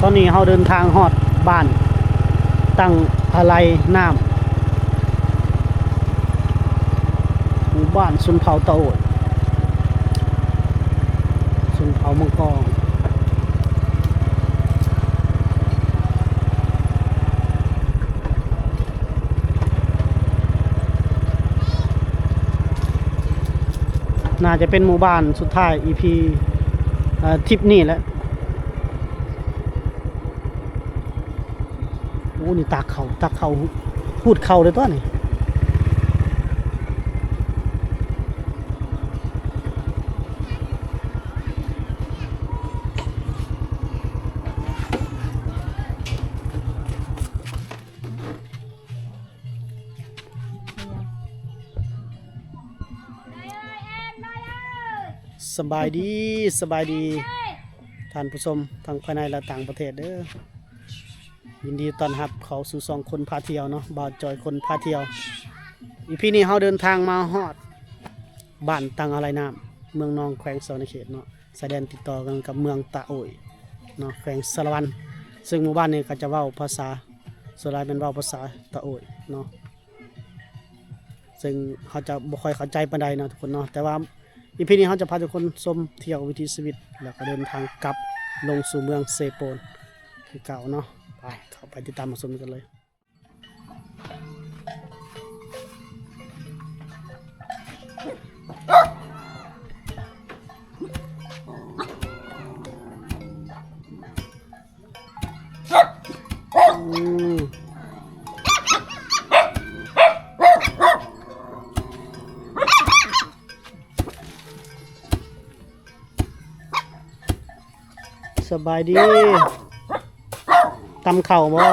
ຕອນນີ້ເຮົາເດີນທາງຮອດບ້ານຕັງອາໄລນ້ຳ ໝູ່ບ້ານຊົນເຜົ່າຕາໂອຍ ຊົນເຜົ່າມັງກອງ. ໜ້າຈະເປັນໝູ່ບ້ານສຸດທ້າຍ ອີພີ ເອີ ທຣິບນີ້ແຫຼະ. ໂອ້ ນີ້ຕັກເຂົ້າ ຕັກເຂົ້າ ຮູດເຂົ້າເດ້ຕົວນີ້. ສະບາຍດີ ສະບາຍດີ ທ່ານຜູ້ຊົມທັງພາຍໃນ ແລະ ຕ່າງປະເທດເດີ້. ຍິນດີຕ້ອນຮັບເຂົ້າສູ່ຊ່ອງຄົນພາທ່ຽວເນາະ ບ່າວຈອຍຄົນພາທ່ຽວ. ອີພີນີ້ເຮົາເດີນທາງມາຮອດບ້ານຕັງອາໄລນ້ຳ ເມືອງນອງ ແຂວງສະຫວັນນະເຂດເນາະ ຊາຍແດນຕິດຕໍ່ກັນກັບເມືອງຕາໂອຍເນາະ ແຂວງສາລະວັນ. ເຊິ່ງໝູ່ບ້ານນີ້ເຂົາຈະເວົ້າພາສາ ສ່ວນຫຼາຍແມ່ນເວົ້າພາສາຕາໂອຍເນາະ. ເຊິ່ງເຮົາຈະບໍ່ຄ່ອຍເຂົ້າໃຈປານໃດເນາະທຸກຄົນເນາະ ແຕ່ວ່າອີພີນີ້ເຮົາຈະພາທຸກຄົນຊົມທ່ຽວວິຖີຊີວິດ ແລ້ວກໍເດີນທາງກັບລົງສູ່ເມືອງເຊໂປນຄືເກົ່າເນາະ. ໄປ ເຂົ້າໄປຕິດຕາມຮັບຊົມກັນເລີຍ. ສະບາຍດີ ຕຳເຂົ້າບໍ່?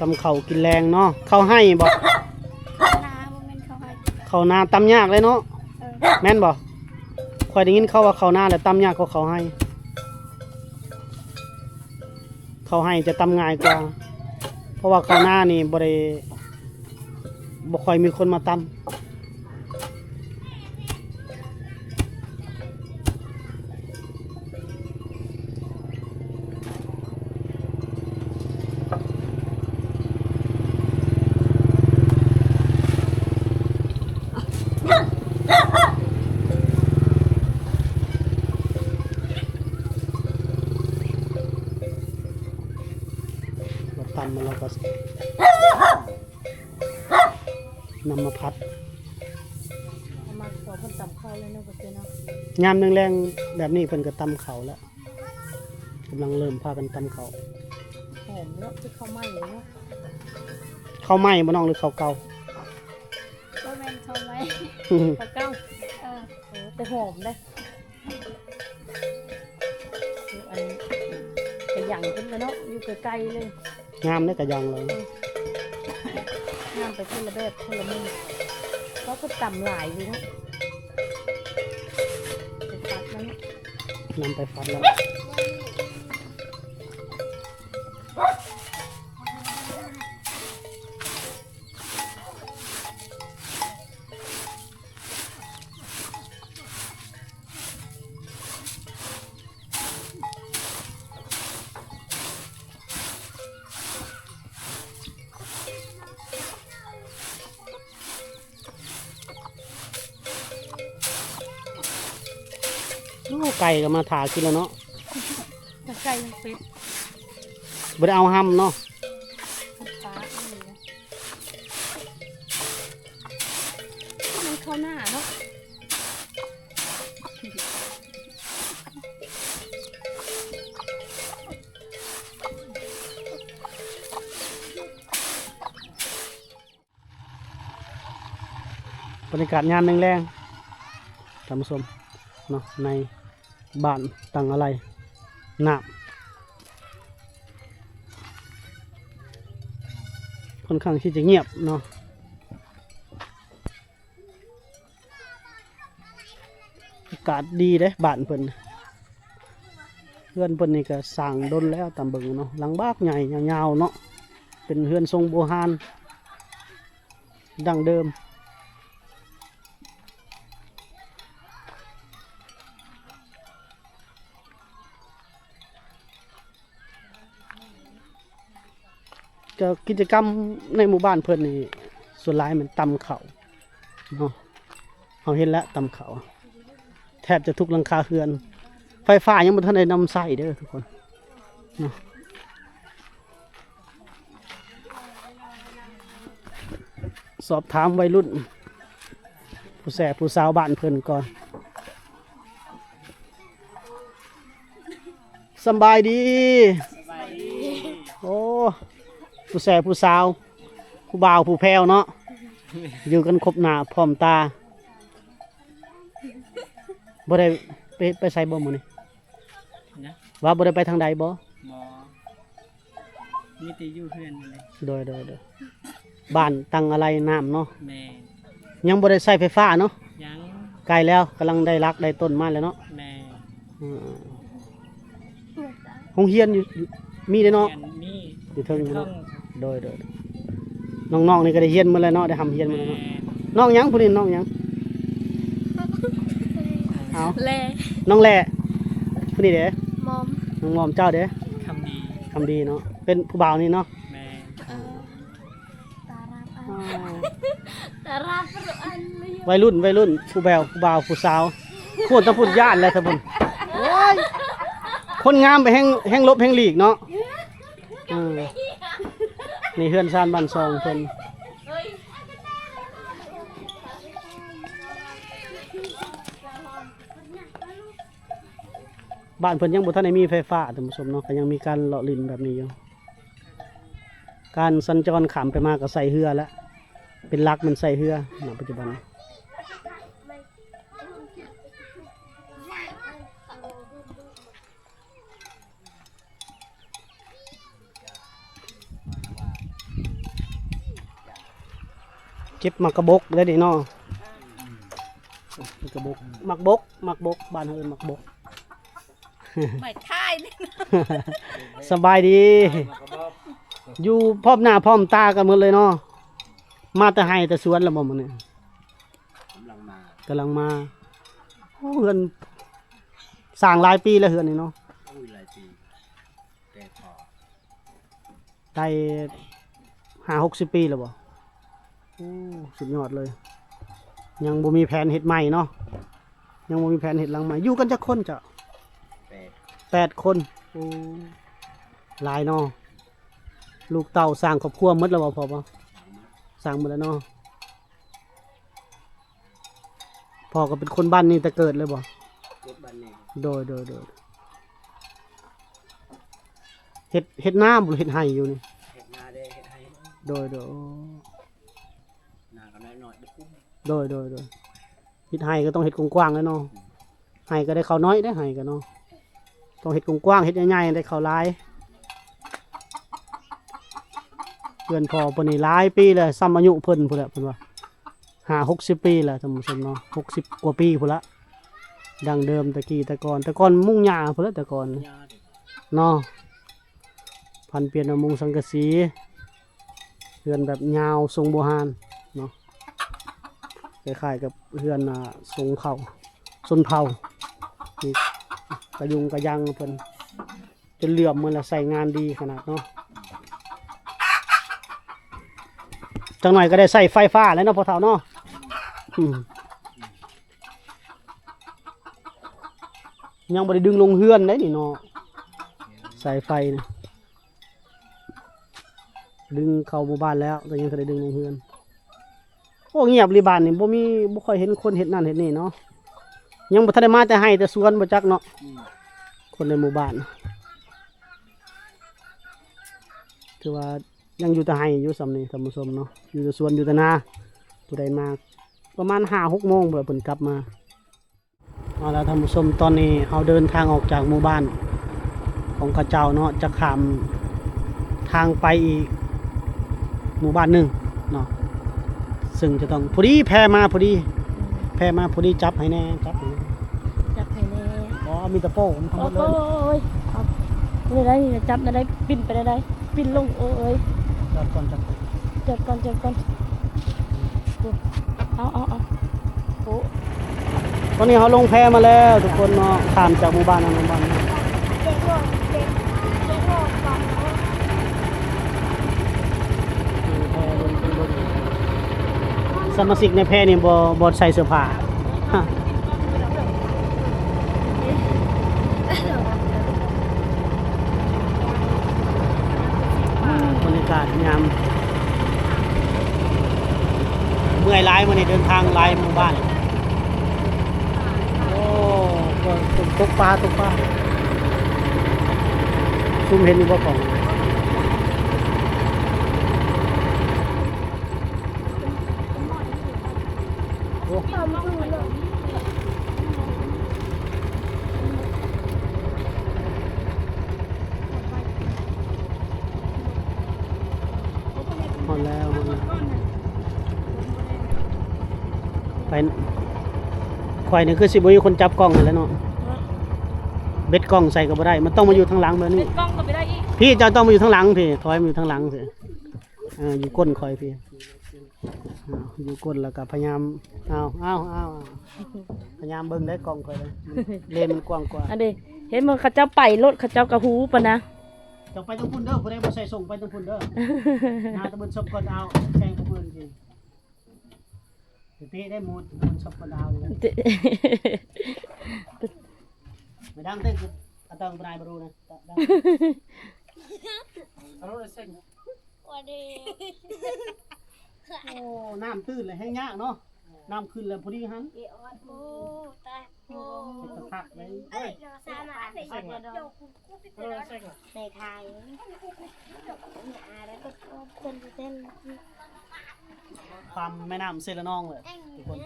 ຕຳເຂົ້າກິນແລງເນາະ. ເຂົ້າໄຮ່ບໍ່? ເຂົ້ານາ ບໍ່ແມ່ນເຂົ້າໄຮ່. ເຂົ້ານາຕຳຍາກເລີຍເນາະ. ເອີ ແມ່ນບໍ່? ຂ້ອຍໄດ້ຍິນເຂົາວ່າເຂົ້ານາແລ້ວຕຳຍາກກວ່າເຂົ້າໄຮ່. ເຂົ້າໄຮ່ຈະຕຳງ່າຍກວ່າ ເພາະວ່າເຂົ້ານານີ້ບໍ່ໄດ້ ບໍ່ຄ່ອຍມີຄົນມາຕຳ. ມາຕຳ ແລ້ວກໍນຳມາຜັດ ເອົາມາຂໍເພິ່ນຕຳເຂົ້າເລີຍເນາະ ບໍ່ເຊີນເນາະ. ຍາມແລງໆ ແບບນີ້ເພິ່ນກໍຕຳເຂົ້າແລ້ວ ກຳລັງເລີ່ມພາກັນຕຳເຂົ້າ. ຫອມເນາະ ຄືເຂົ້າໃໝ່ເລີຍເນາະ. ເຂົ້າໃໝ່ບໍ່ນ້ອງ ຫຼືເຂົ້າເກົ່າ? ບໍ່ແມ່ນເຂົ້າໃໝ່ ເຂົ້າເກົ່າ. ເອີ ເອີ ແຕ່ຫອມເດ້. ອັນກະຫຍັງເພິ່ນລະເນາະ ຢູ່ໄກໆເລີຍ. ງາມເດ້ກະຫຍັງເລີຍ ງາມໄປຄົນລະແບບຄົນລະມຸມ. ເພາະເພິ່ນຕຳຫຼາຍຢູ່ເນາະ. ໄປຟັດແລ້ວເນາະ ນຳໄປຟັດແລ້ວ. ໂອ້ ໄກ່ກໍມາຖ້າກິນແລ້ວເນາະ. ທັງໄກ່ທັງເປັດ ບໍ່ໄດ້ເອົາຫ້ຳເນາະ. ມັນເຂົ້າໜ້າເນາະ. ບັນຍາກາດຍາມແລງໆ ທ່ານຜູ້ຊົມເນາະ ໃນບ້ານຕັງອາໄລນ້ຳ ຄ່ອນຂ້າງທີ່ຈະງຽບເນາະ. ອາກາດດີເດ້ບ້ານເພິ່ນ. ເຮືອນເພິ່ນນີ້ກໍສ້າງດົນແລ້ວ ຕາມເບິ່ງເນາະ ຫຼັງບັກໃຫຍ່ຍາວໆເນາະ ເປັນເຮືອນຊົງບູຮານ ດັ້ງເດີມ. ກໍກິດຈະກຳໃນໝູ່ບ້ານເພິ່ນນີ້ ສ່ວນຫຼາຍແມ່ນຕຳເຂົ້າເນາະ. ເຮົາເຫັນແລ້ວ ຕຳເຂົ້າ ແທບຈະທຸກຫຼັງຄາເຮືອນ. ໄຟຟ້າຍັງບໍ່ທັນໄດ້ນຳໃຊ້ເດີທຸກຄົນເນາະ. ສອບຖາມໄວລຸ້ນ ຜູ້ແຊຜູ້ສາວບ້ານເພິ່ນກ່ອນ. ສຳບາຍດີ. ສະບາຍດີ. ໂອ້ ຜູ້ແຊຜູ້ສາວ ຜູ້ບ່າວຜູ້ແພ້ວເນາະ ຢູ່ກັນຄົບໜ້າພ້ອມຕາ. ບໍ່ໄດ້ໄປ ໄປໃສບໍ່ມື້ນີ້? ນະ ວ່າບໍ່ໄດ້ໄປທາງໃດບໍ່? ບໍ່. ມີແຕ່ຢູ່ເຮືອນນີ້ແຫຼະ. ໂດຍ ໂດຍ ໂດຍ. ບ້ານຕັງອາໄລນ້ຳເນາະ? ແມ່ນ. ຍັງບໍ່ໄດ້ໃຊ້ໄຟຟ້າເນາະ? ຍັງ. ໃກ້ແລ້ວ ກຳລັງໄດ້ລາກໄດ້ຕົ້ນມາແລ້ວເນາະ? ແມ່ນ. ອືມ. ໂຮງຮຽນຢູ່ ມີເດ້ເນາະ? ແມ່ນ ມີ. ຢູ່ເທິງເນາະ? ຢູ່ເທິງ. ໂດຍ ໂດຍ. ນ້ອງໆນີ້ກໍໄດ້ຮຽນໝົດແລ້ວເນາະ ໄດ້ຮ່ຳຮຽນໝົດແລ້ວເນາະ. ແມ່ນ. ນ້ອງຫຍັງຜູ້ນີ້ ນ້ອງຫຍັງ? ເອົາ ແລ ນ້ອງແລ. ຜູ້ນີ້ເດ້? ມອມ. ນ້ອງມອມ. ເຈົ້າເດ້? ຄຳດີ. ຄຳດີເນາະ ເປັນຜູ້ບ່າວນີ້ເນາະ? ແມ່ນ. ເອີ ຕາລາບອັນ ຕາລາບອັນ ໄວລຸ້ນ ໄວລຸ້ນ ຜູ້ແບວ ຜູ້ບ່າວ ຜູ້ສາວ ຜູ້ຕະພຸ້ນ ຢ້ານແລ້ວຕະພຸ້ນ. ໂອ້ຍ ຄົນງາມໄປແຮ່ງ ແຮ່ງຫຼົບແຮ່ງຫຼີກເນາະ. ເອີ ນີ້ເຮືອນຊານບ້ານຊ່ອງເພິ່ນ. ບ້ານເພິ່ນຍັງບໍ່ທັນໄດ້ມີໄຟຟ້າທ່ານຜູ້ຊົມເນາະ ກໍຍັງມີການເລາະຫຼິ້ນແບບນີ້ຢູ່. ການສັນຈອນຂ້າມໄປມາກໍໃຊ້ເຮືອແຫຼະ ເປັນຫຼັກແມ່ນໃຊ້ເຮືອ ນະ ປັດຈຸບັນ. ເກັບໝາກກະບົກໄດ້ນີ້ເນາະ. ໝາກກະບົກ ໝາກບົກ ໝາກບົກ ບ້ານເຮົາເອີ້ນໝາກບົກ. ໄມ້ທ້າຍນີ້. ສະບາຍດີ. ຢູ່ພ້ອມໜ້າພ້ອມຕາກັນໝົດເລີຍເນາະ. ມາແຕ່ໄຮ່ແຕ່ສວນແລ້ວບໍ່ມື້ນີ້? ກຳລັງມາ ກຳລັງມາ. ໂອ້ ເຮືອນສ້າງຫຼາຍປີແລ້ວເຮືອນນີ້ເນາະ? ໂອ້ຍ ຫຼາຍປີ ແຕ່ພໍ ໄດ້ຫ້າຫົກສິບປີແລ້ວບໍ່? ໂອ້ ສຸດຍອດເລີຍ. ຍັງບໍ່ມີແຜນເຮັດໃໝ່ເນາະ? ຍັງບໍ່ມີແຜນເຮັດຫຼັງໃໝ່. ຢູ່ກັນຈັກຄົນເຈົ້າ? ແປດ ແປດຄົນ. ໂອ້ ຫຼາຍເນາະ. ລູກເຕົ້າສ້າງຄອບຄົວໝົດແລ້ວບໍ່ພໍ່? ສ້າງໝົດແລ້ວເນາະ. ພໍ່ກໍເປັນຄົນບ້ານນີ້ແຕ່ເກີດເລີຍບໍ່? ເກີດບ້ານນີ້. ໂດຍ ໂດຍ ໂດຍ. ເຮັດ ເຮັດນາບໍ່ ເຮັດໄຮ່ຢູ່ນີ້? ເຮັດນາເດ້ ເຮັດໄຮ່. ໂດຍ ໂດຍ. ໂອ້ ນາກໍນ້ອຍໆ ບໍ່ກຸ້ມ. ໂດຍ ໂດຍ ໂດຍ. ເຮັດໄຮ່ກໍຕ້ອງເຮັດກວ້າງໆແຫຼະເນາະ. ອືມ. ໄຮ່ກໍໄດ້ເຂົ້ານ້ອຍເດ້ ໄຮ່ກໍເນາະ. ຕ້ອງເຮັດກວ້າງໆ ເຮັດໃຫຍ່ໆ ໄດ້ເຂົ້າຫຼາຍ. ເຮືອນພໍ່ເພິ່ນນີ້ຫຼາຍປີແລ້ວ ສ່ຳອາຍຸເພິ່ນພຸ້ນແຫຼະ ເພິ່ນວ່າ ຫ້າຫົກສິບປີແລ້ວທ່ານຜູ້ຊົມເນາະ ຫົກສິບກວ່າປີພຸ້ນລະ. ດັ້ງເດີມແຕ່ກີ້ແຕ່ກ່ອນ ແຕ່ກ່ອນມຸງຫຍ້າພຸ້ນແຫຼະ ແຕ່ກ່ອນ ຫຍ້າເດ້ ເນາະ. ຜັນປ່ຽນເອົາມຸງສັງກະສີ ເຮືອນແບບຍາວຊົງບູຮານເນາະ ຄ້າຍໆກັບເຮືອນ ອ່າ ຊົງເຜົ່າ ຊົນເຜົ່າ. ນີ້ກະຍຸງກະຍັງເພິ່ນ ຈົນເຫຼື້ອມໝົດລະ ໃຊ້ງານດີຂະໜາດເນາະ. ຈັກໜ້ອຍກໍໄດ້ໃຊ້ໄຟຟ້າແລ້ວເນາະພໍ່ເຖົ້າເນາະ. ອືມ. ຍັງບໍ່ໄດ້ດຶງລົງເຮືອນໄດ໋ນີ້ເນາະ ສາຍໄຟນະ ດຶງເຂົ້າໝູ່ບ້ານແລ້ວ ແຕ່ຍັງບໍ່ໄດ້ດຶງລົງເຮືອນ. ໂອ້ ງຽບອີ່ຫຼີບ້ານນີ້ ບໍ່ມີ ບໍ່ຄ່ອຍເຫັນຄົນເຮັດນັ້ນເຮັດນີ້ເນາະ. ຍັງບໍ່ທັນໄດ້ມາແຕ່ໄຮ່ແຕ່ສວນ ບໍ່ຈັກເນາະ. ອືມ. ຄົນໃນໝູ່ບ້ານ ຖືວ່າຍັງຢູ່ແຕ່ໄຮ່ຢູ່ສ່ຳນີ້ທ່ານຜູ້ຊົມເນາະ ຢູ່ແຕ່ສວນ ຢູ່ແຕ່ນາ. ຜູ້ໃດມາປະມານຫ້າຫົກໂມງພຸ້ນລະ ເພິ່ນກັບມາ. ເອົາລະທ່ານຜູ້ຊົມ ຕອນນີ້ເຮົາເດີນທາງອອກຈາກໝູ່ບ້ານຂອງເຂົາເຈົ້າເນາະ ຈະຂ້າມທາງໄປອີກໝູ່ບ້ານໜຶ່ງເນາະ ເຊິ່ງຈະຕ້ອງ ພໍດີແພມາພໍດີ ແພມາພໍດີ ຈັບໃຫ້ແດ່ ຈັບໃຫ້ແດ່ ຈັບໃຫ້ແດ່. ອໍ ມີແຕ່ໂປ້ ມັນທັງໝົດເລີຍ. ໂອ້ຍ ເອົາແນວໃດນີ້ ຈັບແນວໃດ ປິ່ນໄປແນວໃດ ປິ່ນລົງ. ໂອ້ຍ ຈອດກ່ອນ ຈອດກ່ອນ ຈອດກ່ອນ ຈອດກ່ອນ. ເອົາ ເອົາ ເອົາ ໂອ້ ຕອນນີ້ເຮົາລົງແພມາແລ້ວທຸກຄົນເນາະ ຂ້າມຈາກໝູ່ບ້ານນັ້ນມາບ້ານນີ້. ສະມາຊິກໃນແພນີ້ບໍ່ ບໍ່ໃສ່ເສື້ອຜ້າ. ບັນຍາກາດຍາມ ເມື່ອຍຫຼາຍ ມື້ນີ້ເດີນທາງຫຼາຍໝູ່ບ້ານ. ໂອ້ ຕົກປາ ຕົກປາ. ຊູມເຫັນຢູ່ບໍ່ກ້ອງ? ໂອ້ ຮອດແລ້ວ ຮອດແລ້ວ. ໄປ ຂ້ອຍນີ້ຄືຊິບໍ່ມີຄົນຈັບກ້ອງຫັ້ນແຫຼະເນາະ. ເບັດກ້ອງໃສ່ກໍບໍ່ໄດ້ ມັນຕ້ອງມາຢູ່ທາງຫຼັງແບບນີ້. ເບັດກ້ອງກໍບໍ່ໄດ້ອີກ. ພີ່ ເຈົ້າຕ້ອງມາຢູ່ທາງຫຼັງພີ່ ຖອຍມາຢູ່ທາງຫຼັງພີ່. ເອີ ຢູ່ກົ້ນຂ້ອຍພີ່. ເອົາ ຢູ່ກົ້ນແລ້ວກໍພະຍາຍາມ ເອົາ ເອົາ ເອົາ ພະຍາຍາມເບິ່ງໄດ້ກ້ອງຂ້ອຍເດ້ ເລນມັນກວ້າງກວ່າ. ອັນນີ້ ເຫັນບໍ່ ເຂົາເຈົ້າໄປໂລດ ເຂົາເຈົ້າກໍຮູ້ປານນະ. ເຈົ້າໄປທາງພຸ້ນເດີ ຜູ້ໃດບໍ່ໃສ່ສົ່ງໄປທາງພຸ້ນເດີ. ຫາຕະເບິ່ງສົບກ່ອນ ເອົາແຊງປະເມີນກິນ. ເຕະໄດ້ໝົດ ເບິ່ງສົບກ່ອນ ເອົາເລີຍ. ໄປດັງເຕັ້ງ ອາຕັງປະນາຍບາຣູນະ ດັງ. ໂອ້ ນ້ຳຕື້ນແລ້ວແຮ່ງຍາກເນາະ ນ້ຳຂຶ້ນແລ້ວພໍດີຫັ້ນ. ໂອ້ ຕາຍ ໂອ້ ເຮັດຄັກເລີຍ. ເອີ ສາມາດໃສ່ ໃສ່ໄທ ຂ້າມແມ່ນ້ຳເຊລະນອງເລີຍທຸກຄົນ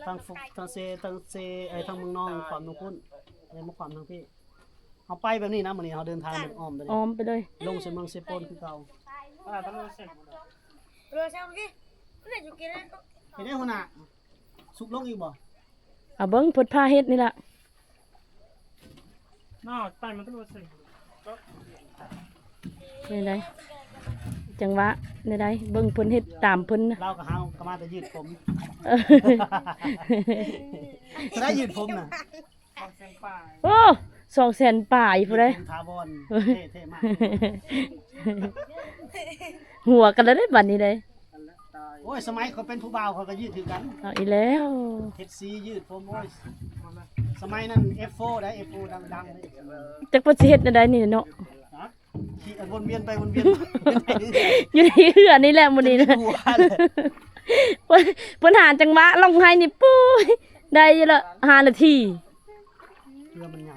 ທັງ ທັງເຊ ທັງເຊ ເອີ ທັງເມືອງນອງ ຂ້າມທາງພຸ້ນ ແລ້ວມາຂ້າມທາງພີ້. ເຮົາໄປແບບນີ້ນະ ມື້ນີ້ເຮົາເດີນທາງແບບອ້ອມໄປເລີຍ ອ້ອມໄປເລີຍ ລົງໃສ່ເມືອງເຊໂປນຄືເກົ່າ. ເຮັດໄດ້ຫົວໜ້າ ສຸກລົງອີກບໍ່? ເອົາເບິ່ງເພິ່ນພາເຮັດນີ້ລະ ນອກໄປມັນຕ້ອງເສັນ ແນວໃດ ຈັງຫວະແນວໃດ ເບິ່ງເພິ່ນເຮັດຕາມເພິ່ນນະ. ລາວກໍຫາກໍມາແຕ່ຢືດຜົມ ເອີ ໄດ້ຢືດຜົມນະ. ໂອ້ ສອງແສນປາຍພຸ້ນເດ້ ຖາວອນ ເທ່ໆ ມາກ. ຫົວກັນແລ້ວເດ້ບັດນີ້ເດ້. ໂອ້ຍ ສະໄໝຂ້ອຍເປັນຜູ້ບ່າວ ຂ້ອຍກໍຢືດຄືກັນ. ເອົາອີກແລ້ວ ເຮັດສີຢືດຜົມ. ໂອ້ຍ ສະໄໝນັ້ນ ເອັຟໂຟ ໄດ໋ ເອັຟໂຟ ດັງໆ ເດ້. ຈັກເພິ່ນຊິເຮັດແນວໃດນີ້ເນາະ ຂີ່ ວົນວຽນໄປວົນວຽນ ຢູ່ໃນເຮືອນນີ້ແຫຼະມື້ນີ້ນະ. ເພິ່ນ ເພິ່ນຫາຈັງຫວະລົງໃຫ້ນີ້ ປຸ້ຍ ໄດ້ຢູ່ລະ ຫ້ານາທີ. ເຮືອມັນໃຫຍ່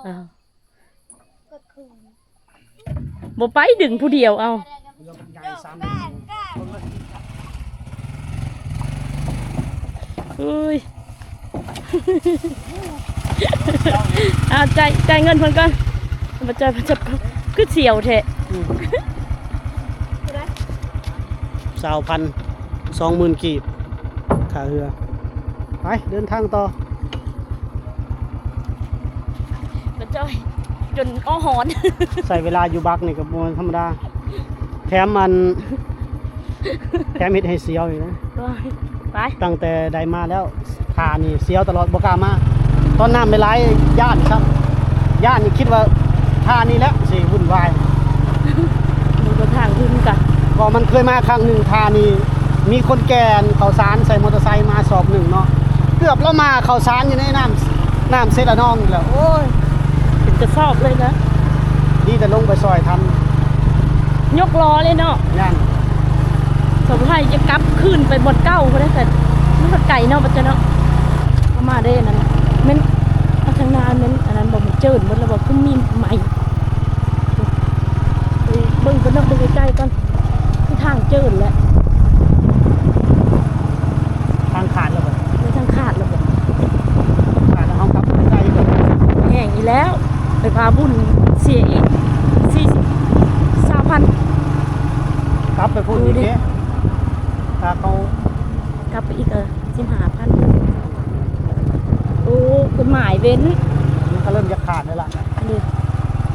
ອ້າວ ບໍ່ໄປດຶງຜູ້ດຽວເອົາ. ເຮືອມັນໃຫຍ່ ສາມ ເອີຍ ເອົາ ຈ່າຍ ຈ່າຍເງິນເພິ່ນກ່ອນ ບໍ່ຈ່າຍ ບໍ່ຈັບ ຄືສຽວແທ້. ອືມ ຊາວພັນ ສອງໝື່ນກີບ ຄ່າເຮືອ. ໄປ ເດີນທາງຕໍ່ ບໍ່ຈ່ອຍ ຈົນອ້ອຫອນ. ໃຊ້ເວລາຢູ່ບັກນີ້ກໍບໍ່ທຳມະດາ ແຖມອັນ ແຖມເຮັດໃຫ້ສຽວອີກນະ. ໄປ ຕັ້ງແຕ່ໄດ້ມາແລ້ວ ທ່ານີ້ສຽວຕະຫຼອດ ບໍ່ກ້າມາ. ຕອນນ້ຳຫຼາຍໆ ຢ້ານຊ້ຳ ຢ້ານ ຄິດວ່າທ່ານີ້ແຫຼະຊິວຸ່ນວາຍ. ມັນກໍທາງຂຶ້ນກະ ກໍມັນເຄີຍມາຄັ້ງໜຶ່ງ ທ່ານີ້ມີຄົນແກ່ເຂົ້າສານໃສ່ມໍເຕີໄຊມາສອບໜຶ່ງເນາະ ເກືອບລະມາເຂົ້າສານຢູ່ໃນນ້ຳ ນ້ຳເຊລະນອງນີ້ແຫຼະ. ໂອ້ຍ ເປັນກະສອບເລີຍນະ. ດີແຕ່ລົງໄປຊ່ອຍທັນ ຍົກລໍ້ເລີຍເນາະ. ແມ່ນ ສົງໄສຈະກັບຄືນໄປບ່ອນເກົ່າພຸ້ນແຫຼະ ແຕ່ມັນກໍໄກເນາະ ບັດເຈົ້າເນາະ. ເອົາມາເດ້ ນັ້ນແມ່ນ ເອົາທາງໜ້າແມ່ນອັນນັ້ນບໍ່ ມັນເຈີນໝົດແລ້ວບໍ່ ຄືມີໄມ້. ໄປເບິ່ງກ່ອນເນາະ ເບິ່ງໃກ້ໆກ່ອນ ຄືທາງເຈີນແຫຼະ. ທາງຂາດແລ້ວບໍ່? ເອີ ທາງຂາດແລ້ວບໍ່? ຂາດແລ້ວເຮົາກັບໄກບໍ່? ແຮງອີກແລ້ວ ໄປພາບຸນເສຍອີກ ສີ່ສິບ ຊາວພັນ ກັບໄປພຸ້ນອີກເດ້. ຖ້າເຂົາກັບໄປອີກ ເອີ ສິບຫ້າພັນ. ໂອ້ ກົດໝາຍເວັ້ນ ມັນກໍເລີ່ມຈະຂາດແລ້ວລະ ເດ້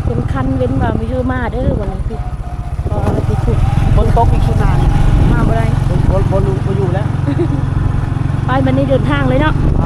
ເປັນຄັນເວັ້ນວ່າມີເຮີມາເດີ ວ່າຊັ້ນຕິ ກໍຕິດຄຸກ ຝົນຕົກອີກຊຸດໜ້ານີ້ ມາບໍ່ໄດ້ ບໍ່ ບໍ່ ບໍ່ຢູ່ແລ້ວ ໄປບັດນີ້ເດີນທາງເລີຍເນາະ ໄປ.